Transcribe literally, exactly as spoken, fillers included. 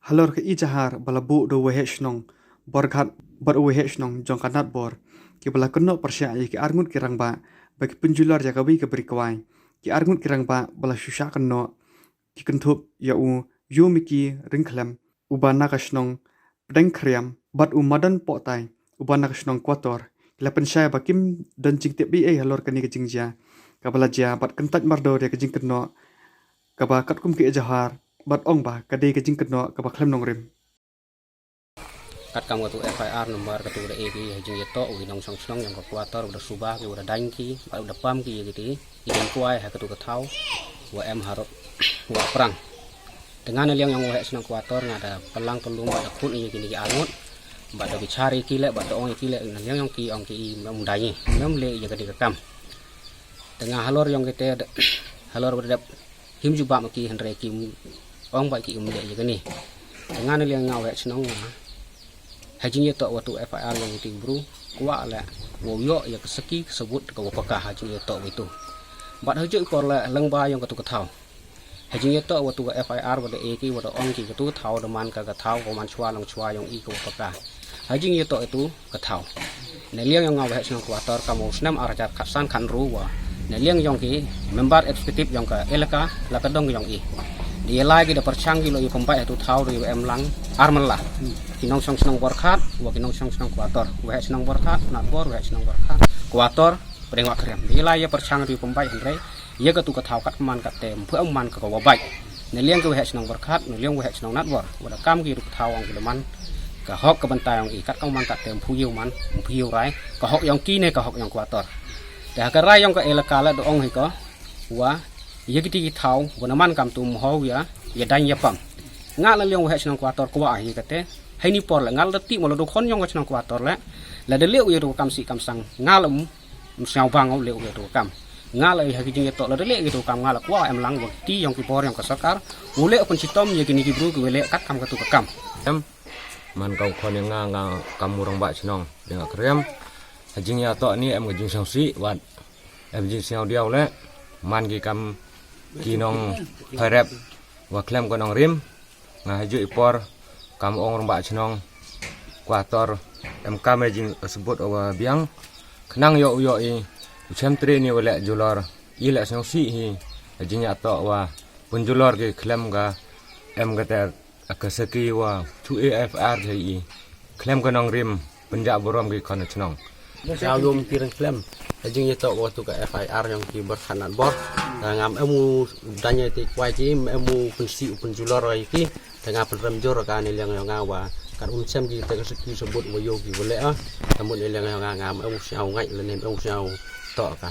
Halor ka ejahar ba la buh da u Waheh Shnong Borghat bad u Waheh Shnong jong ka Natbor, kiba la kynnoh pyrshah ïa ki arngut ki rangbah ba ki pynjulor ïa kawei ka bri kwai. Ki arngut ki rangbah ba la shu shah kynnoh ki kynthup ïa u Yomiki Ryngkhlem uba na ka shnong Pdengkhriam bad u Madan Pohtai uba na ka shnong Kwator. Ki la pynshai ba kim don jingtip ei ei halor kane ka jingjia kaba la jia bad kyntait mardor ïa ka jingkynnoh kaba katkum ka ejahar bad ong ba ka dei ka jingkynnoh kaba khlem nongrim. Katkam katu F I R number katu da e ki ha jingïatoh u ki nongshong shnong jong ka Kwator u da suba ki u da dain ki bad u da pam ki ïa kiti ki jingkwai ha katu ka thaw wa em harud wa prang. Te nga na liang jong u Waheh Shnong Kwator nga da pynlang pynlum bad da khun ïa kini ki arngut bad da bichar ïa ki leh bad da ong ïa ki leh na liang jong ki ong ki i mem dain i mem leh ïa kati ka kam. Te nga halor jong kite halor ba da dep him jubab ma ki hynrei ki ong ba ki um leh ïa kani. Te nga na liang nga u Waheh Shnong nga ha jingïatoh watu F I R jong kiti ki bru kwah leh wow ïoh ïa ka saki ka sabut ka wa paka ha jingïatoh witu. Bad ha juh i por leh lyngba jong katu ka thaw ha jingïatoh watu ka F I R wa da e ki wa da ong ki katu ka thaw da man ka ka thaw ka man chwa long chwa jong i ka wa paka. Ha jingïatoh itu ka thaw na liang jong nga u Waheh Shnong Kwator kam u snem ar hajar khatsan khatnru wa na liang jong ki member executive jong ka elaka la ka dong jong i. Di ïa lai ki da pyrchang ki lo i pynbait ha tu thaw ri em lang ar mala. Ki nongshong shnong Borkhat wa ki nongshong shnong Kwator, Waheh Shnong Borkhat, Natbor, Waheh Shnong Borkhat, Kwator, Pdeng Wahkhrem. Di ïa lai ïa pyrchang ri pynbait hynrei ïa katu ka thaw kat ka man kat te mphu man ka ka wa bait. Na liang ka Waheh Shnong Borkhat, na liang Waheh Shnong Natbor wa da kam ki ru ka thaw ong ki da man ka hok ka bynta ong i kat ka man kat te mphu ïew man mphu ïew rai ka hok jong ki ne ka hok jong Kwator. Te ha ka rai jong ka elaka la da ong hi ko wa ïa kiti ki thaw wa na man kam tu mho ïa ïa dain ïa pam. Nga la liang Waheh Shnong Kwator kwah hi kate. Hai ni por la nga la ti mo la du khon jong ka Shnong Kwator la la da leh u ïa du kam si kam sang nga la um sngau bang u leh u ïa du kam. Nga la ha ki jingïatoh la da leh ïa du kam nga la kwah em lang wa ti jong ki bor jong ka sorkar u leh u pynchitom ïa kini ki bru ki wa leh kat kam katu ka kam. Em man ka u khon ïa nga nga kam u rangbah shnong ïa nga krem. Ha jingïatoh ni em ka jingsngau si wat em jingsngau diaw leh man ki kam ki nong pharep wa khlem ka nongrim. Nga ha juh i por kam ong rangbah shnong Kwator em kam e jing ka sabut wa biang khnang ïoh u ïoh i u chem tre ni wa leh julor i leh sngau si hi. Ha jingïatoh wa pynjulor ki khlem ka em ka ter ka saki wa tu A F R hi i khlem ka nongrim pynjah burom ki khon shnong. Sngau ïum ki reng khlem ha jingïatoh wa tu ka F I R jong ki Borkhat Natbor. Te ngam em u dain ïa ti kwai ki em u pynsi u pynjulor ïa ki. Te nga pynrem jur ka na liang jong nga wa kat um chem ki te ka saki sabut wa ïoh ki wa leh. Te mut na liang jong nga ngam em u sngau ngai la nem em u sngau toh ka.